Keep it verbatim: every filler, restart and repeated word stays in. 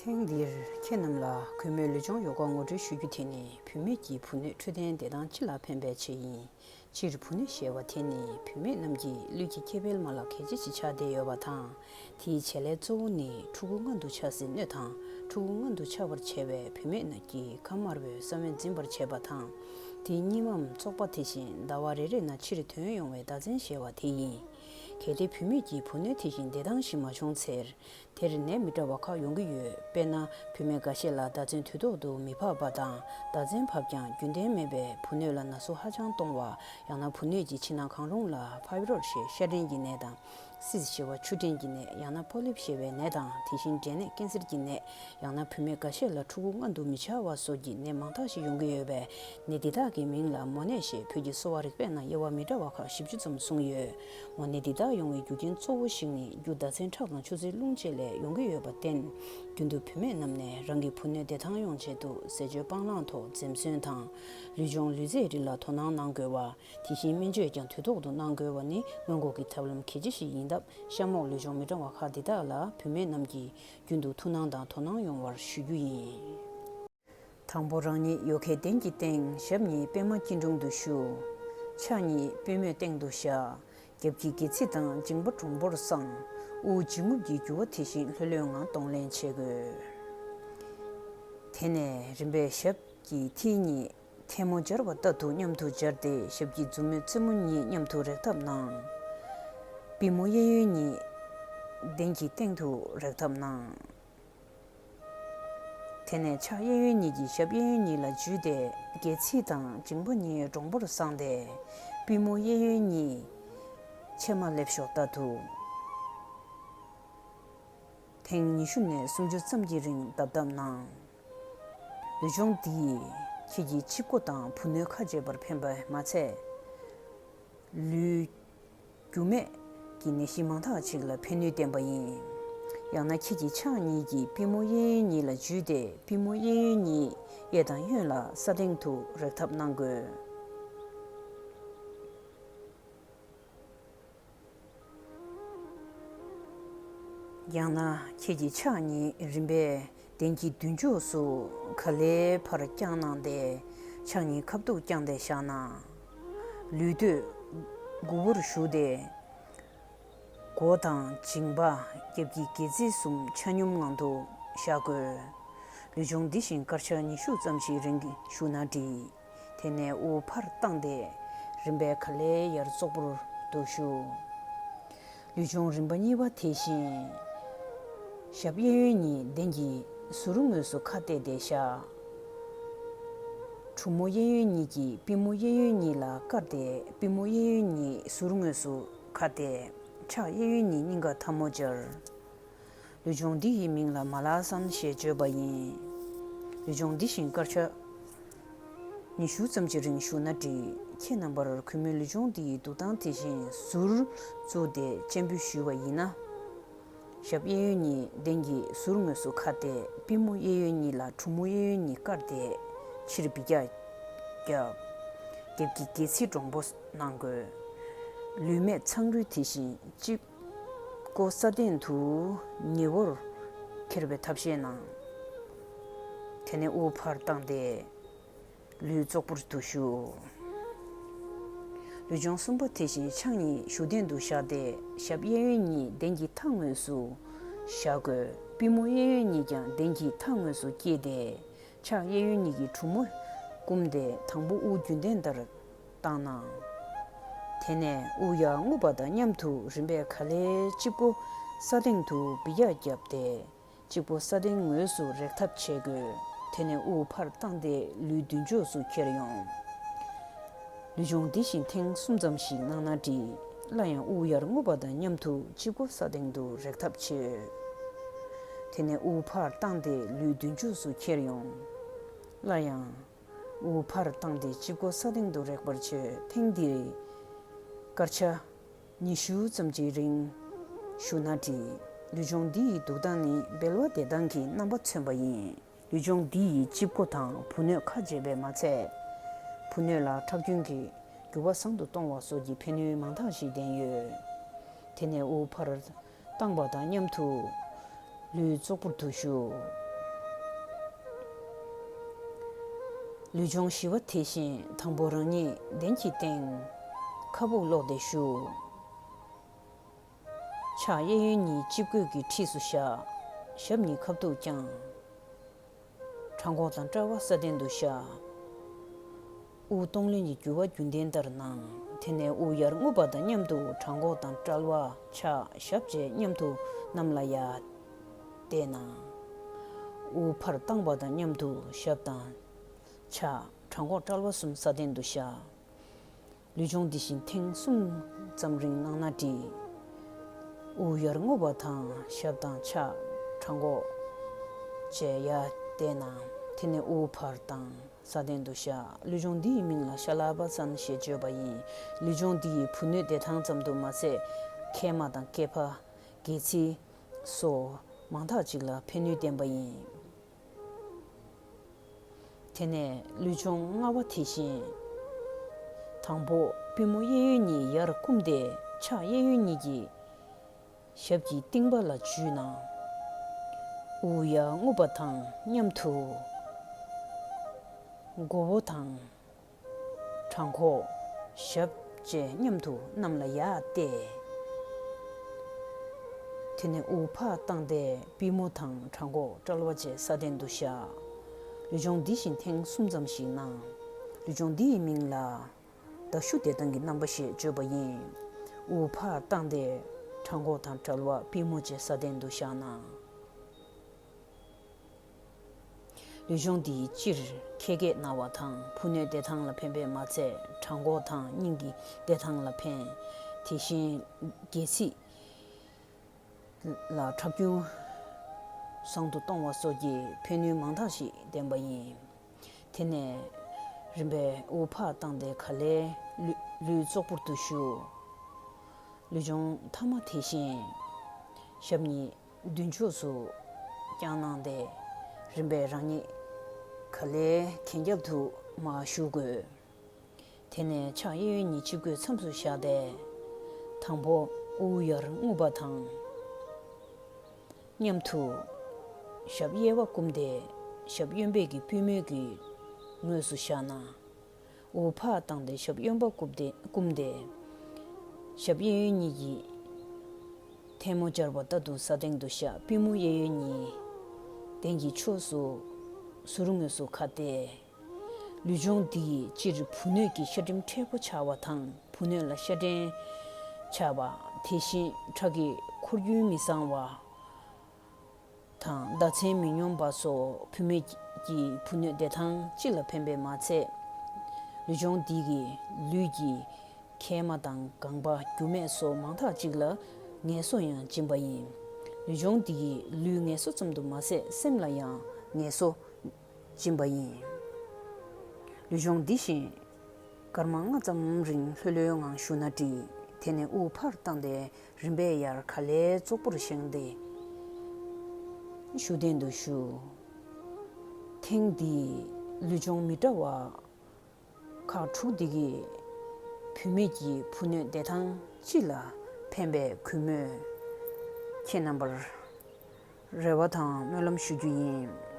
ཐེངས་འདིར་ཁྱེད་རྣམས་ལ་གུས་མོས་ལུས་སྦྱོང་ཡོ་ག་ངོ་སྤྲོད་ཞུ་རྒྱུ་དེ་ནི། བུད་མེད་ཀྱི་བུ་སྣོད་འཕྲོད་བསྟེན་བདེ་ཐང་སྤྱི་ལ་ཕན་པའི་ཆེད་ཡིན། སྤྱིར་བུ་སྣོད་ཞེས་པ་དེ་ནི་བུད་མེད་རྣམས་ཀྱི་ལུས་ཀྱི་ཁེ་ཕན་མ་ལག་གལ་ཆེ་ཞིག་ཆགས་བསྡད་ཡོད་པ་དང་། དེའི་བྱེད་ལས་གཙོ་བོ་ནི་ཕྲུ་གུ་མངལ་དུ་ཆགས་སའི་སྣོད་དང་། ཕྲུ་གུ་མངལ་དུ་ཆགས་པར་བྱེད་པའི་བུད་མེད་རྣམས་ཀྱི་ཁམས་དམར་པོའི་ས་བོན་འཛིན་པར་བྱེད་པ་དང་། དེའི་གཉིད་མའམ་བཙོག་པ་དེ་བཞིན་ཟླ་བ་རེ་རེ་ན་ཕྱིར་ཐོན་ཡོང་བའི་ཟླ་མཚན་ཞེས་པ་དེ་ཡིན། གལ་ཏེ་བུད་མེད་ཀྱི་བུ་སྣོད་དེ་བཞིན་བདེ་ཐང་ཞིག་མ་བྱུང་ཚེ། དེར་ནད་མི་འདྲ་བ་ཁག་ཡོང་གི་ཡོད། དཔེར་ན། བུད་མེད་འགའ་ཤས་ལ་ཟླ་མཚན་དུས་ཐོག་ཏུ་མི་འབབ་པ་དང་། ཟླ་མཚན་བབས་ཀྱང་རྒྱུན་ལྡན་མེད་པས་བུ་སྣོད་ལ་ན་ཟུག་ཧ་ཅང་གཏོང་བ། ཡང་ན་བུ་སྣོད་ཀྱི་ཕྱི་ནང་གང་རུང་ལ་ཕའི་བྷི་རོཌ་ཞེས་ཤ་སྐྲན་གྱི་ནད་དང་། སིསཊ་ཞེས་པ་ཆུ་སྐྲན་གྱི་ནད། ཡང་ན་པོ་ལིབ་ཞེས་པའི་ནད་དང་། དེ་བཞིན་འབྲས་ནད་ཀེན་སར་གྱི་ནད། ཡང་ན་བུད་མེད་འགའ་ཤས་ལ་ཕྲུ་གུ་མངལ་དུ་མི་འཆར་བ་སོགས་ཀྱི་ནད་མང་དག་ཞིག་ཡོང་གི་ཡོད་པས། ནད་འདི་དག་གི་མིང་ལ་མོ་ནད་ཞེས་བོད་ཀྱི་གསོ་བ་རིག་པའི་ནང་དབྱེ་བ་མི་འདྲ་བ་ཁག་བཞི་བཅུ་ཙམ་གསུངས་ཡོད། མོ་ནད་འདི་དག་ཡོང་བའི་རྒྱུ་རྐྱེན་གཙོ་བོ་ཞིག་ནི་རྒྱུ་ཟླ་མཚན་ཁྲག་དང་ཆུ་སེར་རླུང་བཅས་ལས་ཡོང་གི་ཡོད་པར་བརྟེན། རྒྱུན་དུ་བུད་མེད་རྣམས་ནས་རང་གི་བུ་སྣོད་བདེ་ཐང་ཡོང་ཆེད་དུ་ཟས་སྤྱོད་སྤང་བླང་ཐོག་འཛེམ་ཟོན་དང་། ལུས་སྦྱོང་ལུས་རྩལ་རིགས་ལ་དོ་སྣང་གནང་དགོས་པ། དེ་བཞིན་སྨན་བཅོས་ཀྱང་དུས་ཐོག་ཏུ་གནང་དགོས་པ་ནི་སྔོན་འགོག་གི་ཐབས་ལམ་གལ་ཆེ་ཞིག་ཡིན་སྟབས། གཤམ་འོག་ལུས་སྦྱོང་མི་འདྲ་བ་ཁག་འདི་དག་ལ་བུད་མེད་རྣམས་ཀྱིས་རྒྱུན་དུ་ཐུགས་སྣང་དང་དོ་སྣང་ཡོང་བར་ཞུ་རྒྱུ་ཡིན། དང་པོ། རང་ཉིད་ཡོ་གའི་གདན་གྱི་སྟེང་ཞབས་གཉིས་པད་མ་སྐྱིལ་ཀྲུང་དུ་བཞུགས། ཕྱག་གཉིས་པུས་མོའི་སྟེང་དུ་བཞག། རྒྱབ་ཀྱི་སྒལ་ཚིགས་དང་མཇིང་པ་དྲང་པོར་བསྲང་། དབུགས་འབྱིན་རྔུབ་ཀྱི་རྒྱུ་བ་དེ་བཞིན་ལྷོད་ལྷོད་ངང་གདོང་ལེན་བྱེད་དགོས། དེ་ནས་རིམ་པས་ཞབས་ཀྱི་མཐིལ་གཉིས་ཐལ་མོ་སྦྱར་བ་ལྟར་དུ་མཉམ་དུ་སྦྱར་ཏེ། ཞབས་ཀྱི་མཛུབ་མོའི་རྩེ་མོ་གཉིས་མཉམ་དུ་རེག་ཐབས་གནང་། པུས་མོ་གཡས་གཡོན་གཉིས་གདན་གྱི་སྟེང་དུ་རེག་ཐབས་གནང་། དེ་ནས་ཕྱག་གཡས་གཡོན་གཉིས་ཀྱིས་ཞབས་གཡས་གཡོན་གཉིས་ལ་འཇུས་ཏེ། སྒལ་ཚིགས་དང་མཇིང་པ་གཉིས་དྲང་པོར་བསྲངས་ཏེ། པུས་མོ་གཡས་གཡོན་གཉིས་ཕྱེ་མར་སླེབས་ཞོར་ལྟར་དུ། ཐེངས་ཉི་ཤུ་ནས་སུམ་ཅུ་ཙམ་གྱི་རིང་བརྡབ་བརྡབ་གནང་། ལུས་སྦྱོང་འདིས་ཁྱེད་ཀྱི་དཔྱི་མགོ་དང་བུ་སྣོད་ཁ་འབྱེད་པར་ཕན་པ་མ་ཚད། ལུས་རྒྱུ་མེད་ཀྱི་ནད་གཞི་མང་དག་ཅིག་ལ་ཕན་ནུས་ལྡན་པ་ཡིན། ཡང་ན་ཁྱེད་ཀྱི་ཕྱག་གཉིས་ཀྱིས་པུས་མོ་གཡས་གཡོན་གཉིས་ལ་འཇུས་ཏེ། པུས་མོ་གཡས་གཡོན་གཉིས་གཡས་དང་གཡོན་ལ་ས་སྟེང་དུ་རེག་ཐབས་གནང་དགོས། ཡང་ན་ཁྱེད་ཀྱི་ཕྱག་གཉིས་རིམ་པས་གདན་གྱི་མདུན་ཕྱོགས་སུ་ག་ལེར་ཕར་བརྐྱངས་གནང་སྟེ། ཕྱག་གཉིས་ཁ་ཐུག་བརྐྱངས་ཏེ་བཞག་ན། ལུས་སྟོད་མགོ་བོར་ཞུགས་ཏེ། མགོ་དང་མཇིང་པ། རྒྱབ་ཀྱི་སྒལ་ཚིགས་གསུམ་ཆ་སྙོམས་ངང་དུ་བཞག་དགོས། ལུས་སྦྱོང་འདི་བཞིན་སྐར་ཆ་ཉི་ཤུ་ཙམ་ཞིག་རིང་བཞུགས་ན་འགྲིག། དེ་ནས་དབུགས་ཕར་བཏང་སྟེ། རིམ་པས་ག་ལེར་ཡར་ཙོག་པུར་དུ་བཞུགས། ལུས་སྦྱོང་རིམ་པ་གཉིས་པ་དེ་བཞིན། ཞབས་གཡས་གཡོན་གཉིས་གདན་གྱི་ཟུར་ངོས་སུ་ཁ་གཏད་དེ་བཞག། གྲུ་མོ་གཡས་གཡོན་གཉིས་ཀྱིས་པུས་མོ་གཡས་གཡོན་གཉིས་ལ་བཀར་ཏེ། པུས་མོ་གཡས་གཡོན་གཉིས་ཟུར་ངོས་སུ་ཁ་གཏད། ཕྱག་གཡས་གཡོན་གཉིས་སྙིང་གར་ཐལ་མོ་སྦྱར། ལུས་སྦྱོང་འདི་ཡི་མིང་ལ་མ་ལ་སན་ཞེས་བརྗོད་པ་ཡིན། ལུས་སྦྱོང་འདི་བཞིན་སྐར་ཆ་ཉི་ཤུ་ཙམ་གྱི་རིང་བཞུགས་ན་འགྲིག། ཁྱེད་རྣམ་པར་གུས་མོས་ལུས་སྦྱོང་འདི་ཡི་འདུག་སྟངས་དེ་བཞིན་ཟུར་བཙུགས་ཏེ་སྤྱན་འབུལ་ཞུས་པ་ཡིན་ན། ཞབས་གཡས་གཡོན་གཉིས་གདན་གྱི་ཟུར་ངོས་སུ་ཁ་གཏད། པུས་མོ་གཡས་གཡོན་གཉིས་ལ་གྲུ་མོ་གཡས་གཡོན་གཉིས་བཀར་ཏེ་ཕྱིར་འབུད་རྒྱག་རྒྱབ། རྒྱབ་ཀྱི་སྒལ་ཚིགས་དྲང་པོ་གནང་དགོས། ལུས་མེད་ཚངས་རུས་དེ་བཞིན་དཔྱི་མགོ་ས་སྟེང་དུ་ཉེ་བོར་འཁྱེར་བའི་ཐབས་ཤེས་གནང་། དེ་ནས་དབུགས་ཕར་བཏང་སྟེ། ལུས་ཙོག་པུར་དུ་བཞུགས། ལུས་སྦྱོང་གསུམ་པ་དེ་བཞིན་ཕྱག་གཉིས་བཞུགས་སྟེང་དུ་བཞག་སྟེ། ཞབས་གཡས་གཡོན་གཉིས་གདན་གྱི་མཐའ་ངོས་སུ་བཞག་དགོས། པུས་མོ་གཡས་གཡོན་གཉིས་ཀྱང་གདན་གྱི་མཐའ་ངོས་སུ་བསྐྱེད་དེ། ཕྱག་གཡས་གཡོན་གཉིས་ཀྱིས་གྲུ་མོ་བསྐུམས་ཏེ། དང་པོ་དབུགས་རྒྱུན་ལྡན་ལྟར་བཏང་ན། དེ་ནས་དབུགས་ཡར་རྔུབ་པ་དང་མཉམ་དུ་རིམ་པས་ག་ལེར་དཔྱི་མགོ་ས་སྟེང་དུ་འབུད་རྒྱག་བརྒྱབ་སྟེ། དཔྱི་མགོ་ས་སྟེང་ངོས་སུ་རེག་ཐབས་བྱེད་དགོས། དེ་ནས་དབུགས་ཕར་བཏང་སྟེ་ལུས་མདུན་ཕྱོགས་སུ་འཁྱེར་ཡོང་། ལུས་སྦྱོང་འདི་བཞིན་ཐེངས་གསུམ་ཙམ་ཞིག་གནང་ན་འགྲིག། སླར་ཡང་དབུགས་ཡར་རྔུབ་པ་དང་མཉམ་དུ་དཔྱི་མགོ་ས་སྟེང་དུ་རེག་ཐབས་བྱེད། དེ་ནས་དབུགས་ཕར་བཏང་སྟེ་ལུས་མདུན་ཕྱོགས་སུ་འཁྱེར་ཡོང་། སླར་ཡང་དབུགས་ཕར་བཏང་སྟེ་དཔྱི་མགོ་ས་སྟེང་དུ་རེག་པར་བྱེད། ཐེངས་འདིར་སྐར་ཆ་ཉི་ཤུ་ཙམ་གྱི་རིང་བཞུགས་ན་འགྲིག། ལུས་སྦྱོང་འདི་ཡི་འདུག་སྟངས་ནི་སྦལ་བ་བདེ་ཐང་གི་རྣམ་པ་མཚོན་པ་ཡིན། ལུས་སྦྱོང་འདི་ཡིས་དཔྱི་མགོ་དང་བུ་སྣོད་ཁ་འབྱེད་པས་མ་ཚད། བུ་སྣོད་ལ་ཁྲག་རྒྱུན་གྱི་རྒྱུ་བ་བཟང་དུ་གཏོང་བ་སོགས་ཀྱི་ཕན་ནུས་མང་དག་ཞིག་ལྡན་ཡོད། དེ་ནས་དབུགས་ཕར་བཏང་པ་དང་མཉམ་དུ་ལུས་ཙོག་པུར་དུ་བཞུགས། ལུས་སྦྱོང་བཞི་པ་དེ་བཞིན་དང་པོ་རང་ཉིད་གདན་གྱི་སྟེང་། ཁ་སྦུག་ལོག་སྟེ་བཞུགས། ཕྱག་གཡས་གཡོན་གཉིས་ཅིག་གོས་ཀྱི་འཁྲིས་སུ་བཞག། ཞབས་གཉིས་ཁ་ཐུག་བརྐྱང་། བྲང་ཁོག་དང་དཔྲལ་བ་ས་སྟེང་དུ་བཞག། དབུགས་གཏོང་ལེན་གྱི་རྒྱུ་བ་རྒྱུན་ལྡན་ལྟར་གནང་། དེ་ནས་དབུགས་ཡར་རྔུབ་པ་དང་མཉམ་དུ་བྲང་ཁོག་དང་དཔྲལ་བ། ཕྱག་ཞབས་བཅས་མཉམ་དུ་གནམ་ལ་ཡར་བཏེགས་གནང་། དབུགས་ཕར་བཏང་བ་དང་མཉམ་དུ་ཞབས་དང་ཕྱག། བྲང་ཁོག་དཔྲལ་བ་གསུམ་ས་སྟེང་དུ་བཞག། ལུས་སྦྱོང་འདི་བཞིན་ཐེངས་གསུམ་ཙམ་རིང་གནང་ན་འགྲིག། དབུགས་ཡར་རྔུབ་པ་དང་ཞབས་དང་ཕྱག། བྲང་ཁོག་བཅས་ཡར་བཏེགས་གནང་། དེ་ནས་དབུགས་ཕར་བཏང་། ས་སྟེང་དུ་བཞག། ལུས་སྦྱོང་འདིའི་མིང་ལ་ཤ་ལ་པ་སཱན་ཞེས་བརྗོད་པ་ཡིན། ལུས་སྦྱོང་འདི་ཡིས་བུ་སྣོད་བདེ་ཐང་ཙམ་དུ་མ་ཟད། མཁལ་མ་དང་སྐེད་པ། སྒལ་ཚིགས་སོགས་མང་དག་ཅིག་ལ་ཕན་ནུས་ལྡན་པ་ཡིན། དེ་ནས་ལུས་སྦྱོང་ལྔ་པ་དེ་བཞིན། དང་པོ་པུས་མོ་གཡས་གཡོན་གཉིས་ཡར་བསྐུམས་ཏེ་ཕྱག་གཡས་གཡོན་གཉིས་ཀྱིས་ཞབས་ཀྱི་རྟིང་པ་ལ་འཇུས་གནང་། དབུགས་ཡར་རྔུབ་པ་དང་མཉམ་དུ་མགོ་བོ་དང་། བྲང་ཁོག་ཞབས་བཅས་མཉམ་དུ་གནམ་ལ་ཡར་བཏེགས། དེ་ནས་དབུགས་ཕར་བཏང་སྟེ་པུས་མོ་དང་བྲང་ཁོག་དཔྲལ་བ་བཅས་ས་སྟེང་དུ་བཞག། ལུས་སྦྱོང་འདི་བཞིན་ཐེངས་གསུམ་ཙམ་ཞིག་གནང་། ལུས་སྦྱོང་འདིའི་མིང་ལ་མདའ་གཞུ་བདེ་ཐང་གི་རྣམ་པ་ཞེས་བརྗོད་པ་ཡིན། དབུགས་ཕར་བཏང་སྟེ་བྲང་ཁོག་དང་དཔྲལ་བ་པུས་མོ་བཅས་ས་སྟེང་དུ་བཞག་གནང་། ལུས་སྦྱོང་འདིའི་སྤྱིར་མཁལ་རྒྱས་ན་བ་དང་བུ་སྣོད་བདེ་ཐང་ལ་ཕན་པས་མ་ཚད་བྲང་ཁོག་དང་སྙིང་གི་བདེ་ཐང་ལ་ཕན། དེ་བཞིན་སྒལ་ཚིགས་ལ་ཁྲག་རྒྱུན་བཟང་དུ་གཏོང་བ་སོགས་ཀྱི་ཕན་ནུས་མང་དག་ཞིག་ལྡན་པ་ཡིན། དེ་ནས་རིམ་པས་དབུགས་ཕར་བཏང་སྟེ་ག་ལེར་ལུས་ལུས་ཙོག་པུར་དུ་བཞུགས། ལུས་སྦྱོང་ཐ་མ་དེ་བཞིན་ཞབས་གཉིས་མདུན་ཕྱོགས་སུ་བརྐྱངས་གནང་སྟེ། རིམ་པས་རང་ཉིད་ག་ལེར་གན་རྐྱལ་དུ་མར་བཞུགས་དགོས། དེ་ནས་ཕྱག་གཡས་གཡོན་གཉིས་ཅིག་གོས་མཚམས་སུ་བཞག་སྟེ། དང་པོ་དབུགས་ཡར་རྔུབ་པ་དང་མཉམ་དུ་ཞབས་གཡས་པ་བསྐུམས་ཏེ་ཞབས་གཡོན་པའི་གི་པུས་མོའི་གི་ངོས་སུ་བཞག་ན། དབུགས་ཕར་བཏང་སྟེ་ཞབས་གཡོན་པ་བསྐུམས་ཏེ་བསྐུམས་ཏེ། ཞབས་གཡས་གཡོན་གཉིས་ཀྱིས་ཐལ་མོ་སྦྱར་བ་ལྟར་དུ་ས་སྟེང་དུ་བཞག། པུས་མོ་གཡས་གཡོན་གཉིས་གདན་གྱི་ཕྱོགས་སུ་ཟུར་ངོས་སུ་ཁ་གཏད། ལུས་སྦྱོང་འདི་ཡིས་སྤྱིར་བུ་སྣོད་ཀྱི་ཤ་སྒྲིམ་མཁྲེགས་པོ་ཆགས་པ་དང་བུ་སྣོད་ལ་ཤ་སྐྲན་ཆགས་པ། དེ་བཞིན་ཁྲག་གི་འཁོར་རྒྱུན་མི་བཟང་བ། དང་ཟླ་མཚན་མི་སྙོམས་པ་སོགས་བུད་མེད་ཀྱི་བུ་སྣོད་བདེ་ཐང་སྤྱི་ལ་ཕན་པས་མ་ཚད། ལུས་སྦྱོང་འདི་གིས་ལུས་ཀྱི་མཁལ་མ་དང་ལྒང་པ་རྒྱུ་མེད་སོགས་མང་དག་ཅིག་ལ་ངལ་གསོ་ཡང་སྦྱིན་པ་ཡིན། ལུས་སྦྱོང་འདི་གིས་ལུས་ངལ་གསོ་ཙམ་དུ་མ་ཟད་སེམས་ལ་ཡང་ངལ་གསོ་སྦྱིན་པ་ཡིན། ལུས་སྦྱོང་འདི་བཞིན་སྐར་མ་ལྔ་ཙམ་རིང་ལྷོད་ལྷོད་ངང་བཞུགས་ན་འགྲིག། དེ་ནས་དབུགས་ཕར་བཏང་སྟེ་རིམ་པས་ཡར་ག་ལེར་ཙོག་པུར་བཞེངས་ཏེ་བཞུགས་གདན་དུ་བཞུགས། ཐེངས་འདིའི་ལུས་སྦྱོང་མི་འདྲ་བ་ཁག་དྲུག་འདི་གིས་བུད་མེད་ཀྱི་བུ་སྣོད་བདེ་ཐང་སྤྱི་ལ་ཕན་པའི་གུས་མོས་ཁྱེད་རྣམ་པར་རེ་བ་དང་སྨོན་ལམ་ཞུ་རྒྱུ་ཡིན།